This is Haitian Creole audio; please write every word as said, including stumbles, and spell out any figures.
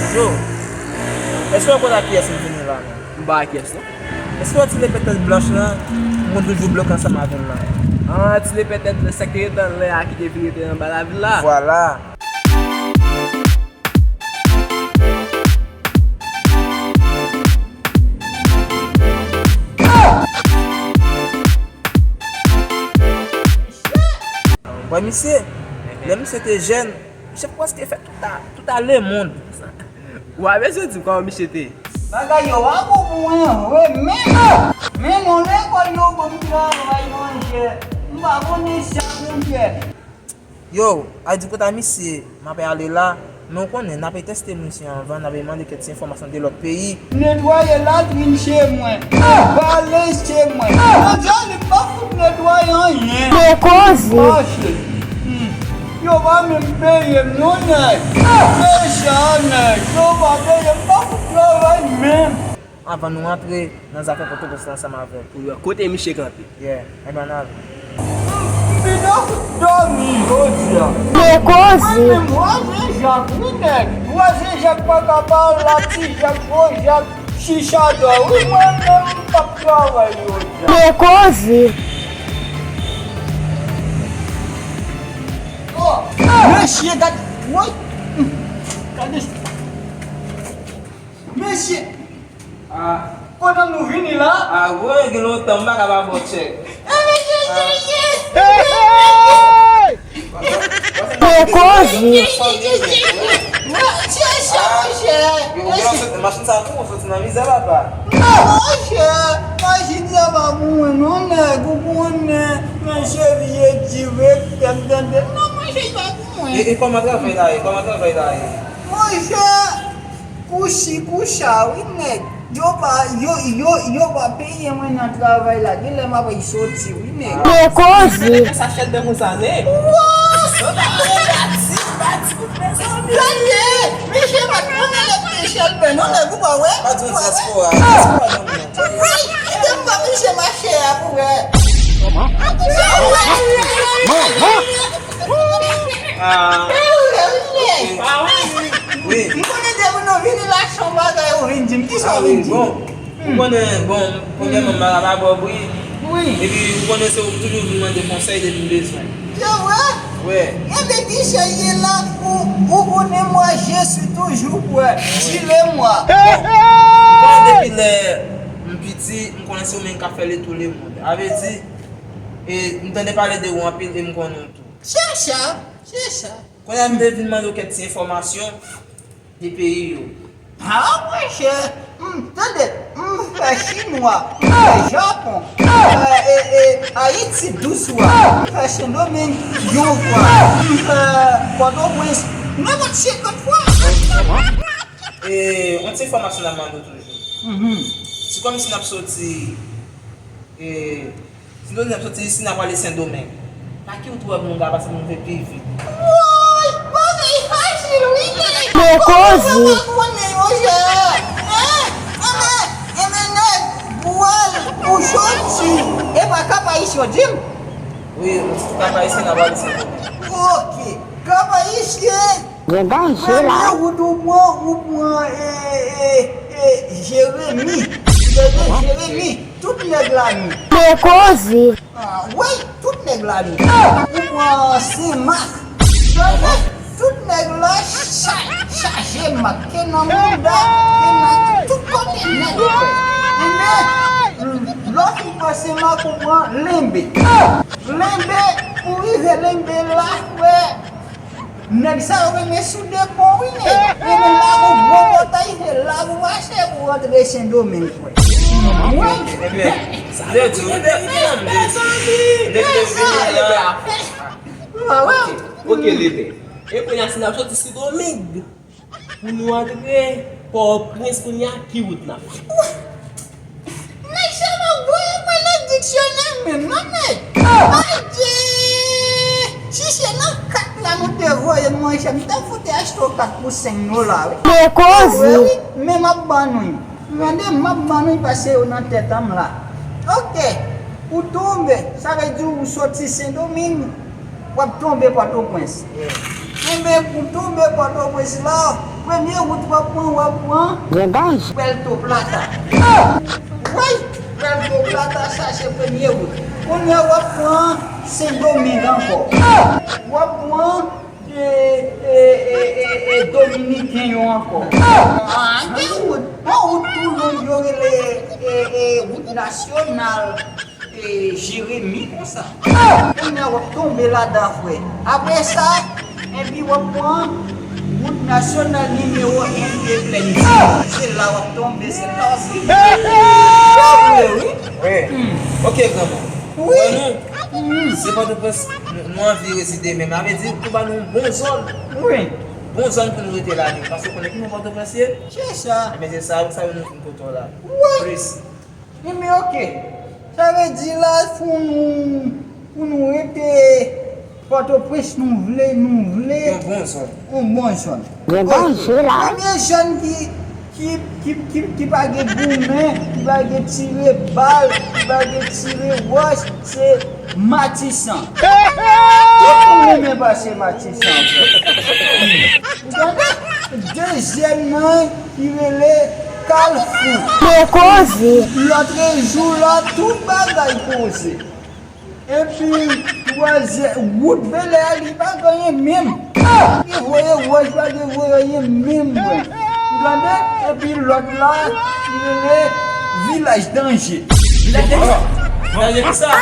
Yo, èske w konn ak kiyès m vini la menm? M pa ak kiyès non. Èske w wè ti lepè tèt blanch lan, m konn toujou bloke ansanm avè l lan? Ah, ti lepè tèt blanch sa ki rete anlè a ki te vin rete anba lavil la? Vwala. Wè misye, lè misye te jèn, misye prèske fè tout a, tout a lemonn. Ou pa bezwen di m kòman misye te. Bagay yo pa bon pou mwen vre menm. Men non lekòl yo ban m travay manje. M pa konnen sa manje. Yo, a di kòta misye, m ap ale la, men w konnen, n ap tèste moun isit anvan, n ap mande kèk ti enfòmasyon de lòt peyi. Netwaye latrin chez mwen, bale chez mwen. Nan dyòl li pa fout netwaye anyen. Mache. Hmm. Yo pa menm peye m non nèg. Mechan nèg, yo pa peye m, pa fout travay menm. Anvan nou antre nan zafè Pòtoprens la ansanm avè l. Pou yo kote misye kanpe. Yeah, ebyen ann ale. M vin dòmi jodi a. Mwen menm vwazen Jak wi nèg. Vwazen Jak pa ka pale la, ti Jak, gwo Jak, chichadò wi, mwen menm m p ap travay jodi a. Oh, mesye, gad, woy. Gade. Mesye. Ah. Kote nou vini la? Ah, gwo, gen lontan m pa ka ba bò tchèk. Pokozi. Machin sa tou, ou soti nan mizè, papa. Monchè, machin sa pa pou mwen non, nèg, ou konnen, men chevye dirèk, tèt gande. Non, monchè, li pa pou mwen. E, e kòman travay la ye? Kòman travay la ye? Monchè, Kouchi koucha wi nèg. Yo pa, yo, yo, yo pa peye mwen nan travay la. Genlè m ap soti wi nèg. Pokozi. Sa chèlbè konsa nèg. Gade, mesye pa t konnen lè m te chèlbè non nèg, ou pa wè? Pa di yon dyaspora, dyaspora nan mwen. Wi, kite m ba mesye mache a pou wè. Kòman? Ah. Wi. M konnen depi nou vini la se yon bagay ou vin di m. Kisa ou vin di m? Bon, ou konnen, bon, premyèman, m pa ka ba w bri. Wi. Epi, ou konnen se ou m toujou vin mande konsèy depi m bezwen. Se vre? Wi. Enben, kisa ye la? Ou, ou konnen mwa, je suis toujours prêt. Jile mwa. Ou konnen depi lè m piti, m konnen se ou menm k ap fè le tour le monde. A vle di, e, m tande pale de ou anpil e m konnen w tou. Se sa, se sa. Kounye a m te vin mande w kèk ti enfòmasyon de peyi yo. Ah, monchè, m, tande, m fè chinwa, m fè japon, m fè, e, e, Ayiti douz fwa, m fè Sendomeng yon fwa, m fè Pòtoprens nenpòt senkant fwa. E, yon ti enfòmasyon n ap mande w toujou. Mhm. Se kòmsi n ap soti, e, Si nou di n ap soti isi, n ap ale Sendomeng. Pa ki wout ou wè pou nou ka pase pou nou rive pi vit? Woy! Bagay fasil wi nèg! Pokozi. Ou pa konnen yo jè. Hein? Enben, enben nèg, pou al, pou soti. E pa Kap Ayisyen w di m? Wi, ou di Kap Ayisyen, n ap ale Sendomeng. Ok. Kap Ayisyen. Gen danje la. Premye wout ou pran, ou pran, e, e, e, Jeremi. Ou tande Jeremi? Tout nèg la ni. Pokozi. Ah, wi, tout nèg la ni. Ou pran Senmak. Tande, tout nèg la cha-, chaje mak. Ke nan mouda, ke nan tout kote nèg yo. Enben, lè w fin pran Senmak, ou pran Lenbe. Lenbe, ou rive Lenbe la, frè. Nèg sa yo renmen soude pon wi nèg. Renmen lavi gwo pòtay, se la pou mache pou rantre Sendomeng frè. Wi. Ebyen, sa vle di, ou te vini la, m te vini la. Ah, wè. Ok, lepè. E kounye a, si n ap soti Sendomeng, pou nou antre Pòtoprens kounye a, ki wout n ap fè? Nèg sa pa voye mwen nan diksyonè menm non nèg. Adje! Si se nan kat la nou te voye m, monchè, m ta fout achte yon kat pou senk dola wi. Pokozi. Wi, men m ap ban nou. Tande, m ap ban nou paske yo nan tèt an m la. Ok. Ou tonbe, sa vle di ou soti Sendomeng, w ap tonbe Pòtoprens. Yeah. Enben, pou tonbe Pòtoprens la, premye wout w ap pran, w ap pran Puerto Plata. Wi, Puerto Plata, sa se premye wout. Kounye a, w ap pran Sendomeng ankò. W ap pran e, e, e, e, e Dominiken yo ankò. Ah, gen wout. Yon wout tou long yo rele e, e, wout nasyonal e, Jeremi konsa. Kounye a w ap tonbe ladan, frè. Apre sa, epi w ap pran wout nasyonal nimewo en de Plèn Di. Se la w ap tonbe, se la w ap tonbe. Wi, wi. Wi. Ok, granmoun. Wi. Bon, nou, se Pòtoprens, nou, nou anvi rezide menm. Sa vle di, pou ba nou yon bon zòn. Wi. Bon zòn pou nou rete ladan. Paske w konnen ki moun Pòtoprens ye? Se sa. Enben, se sa, sa yo nou fin kote w la. Wi. Plis. Enben, ok. Sa vle di la, pou nou, pou nou rete Pòtoprens, nou vle, nou vle yon bon zòn. Yon bon zòn. Gen danje la. Premye zòn ki, ki, ki, ki, ki pa gen goumen, ki pa gen tire bal, ki pa gen tire wòch, se Matisan. Tout moun renmen pase Matisan, frè. Ou tande? Dezyèm nan, ki rele Kalfou. Pou koze. Lòtrejou la, tout bagay koze. Epi, twazyè, wout Bèlè a, li pa gen anyen menm. Li voye wòch, pa gen voye anyen menm, mwen. Ou tande? Epi lòt la, li rele Vilaj Danje. Vilaj Danje? Danje ki sa?